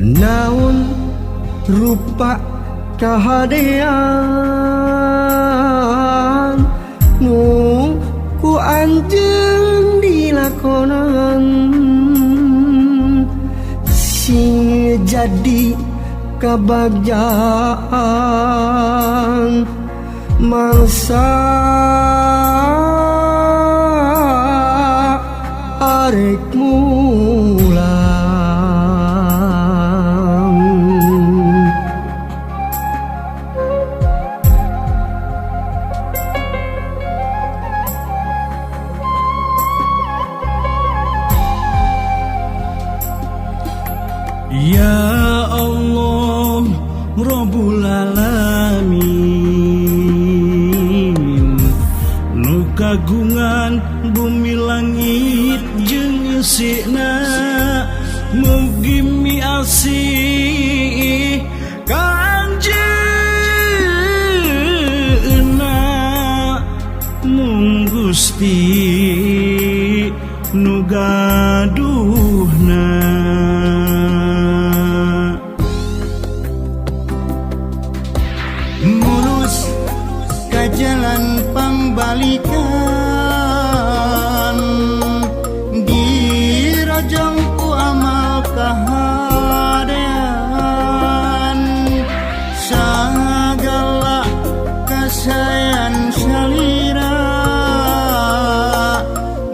Naon rupa kahadean nu ku anjeun dilakonan sing jadi kabagjaan mangsa arek mulang. Ya Allah Rabbul Alamin, nu kagungan bumi langit jeung eusina, mugi miasih ka anjeunna mung Gusti nu gaduhna. Mulus ka jalan pangbalikan, dirojong ku amal kahadean, sagala kasayan salira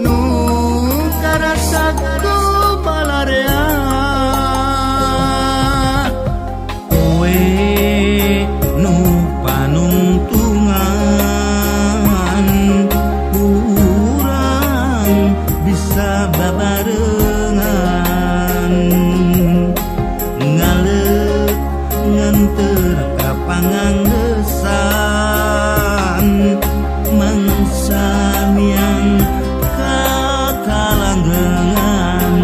nu karasa ku balarea. Kowe nu panungtungan urang bisa babarengan, ngaleuk nganteur ka panganggesan mangsa miang ka kalanggengan.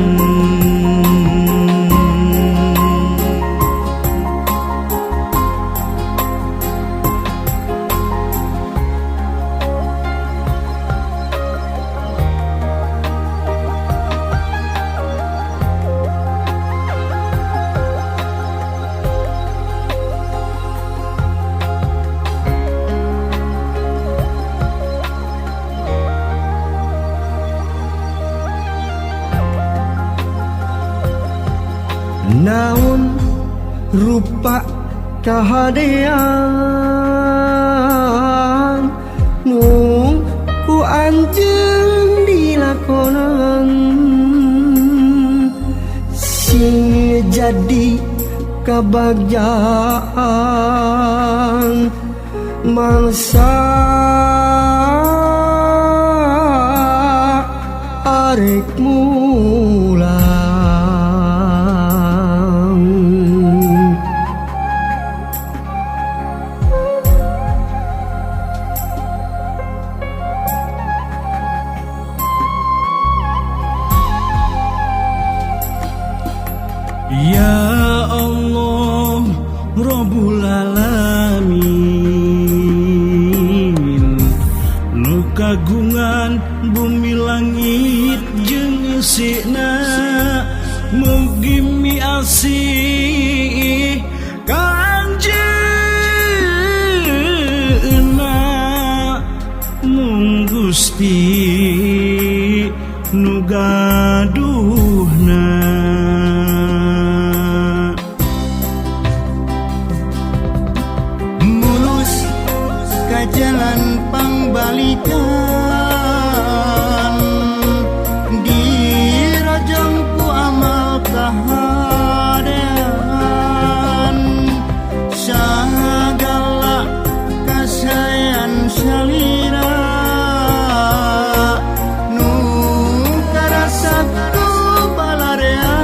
Naon rupa kahadean nu ku anjeun dilakonan sing jadi kabagjaan mangsa arek mulang. Ya Allah Rabbul Alamin, nu kagungan bumi langit jeung eusina, mugi miasih ka anjeunna mung Gusti nu gaduhna. Mulus ka jalan pangbalikan, dirojong ku amal kahadean, sagala kasayan salira nu karasa ku balarea.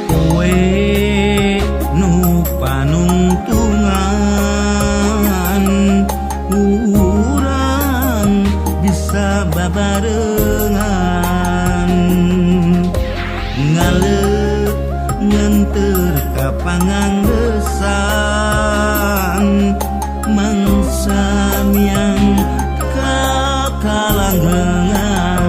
Kowe nu panungtungan urang bisa babarengan, ngaleuk nganteur ka panganggesan mangsa miang ka kalanggengan.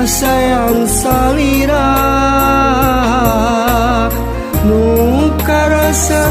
Kasayan salira. Nu karasa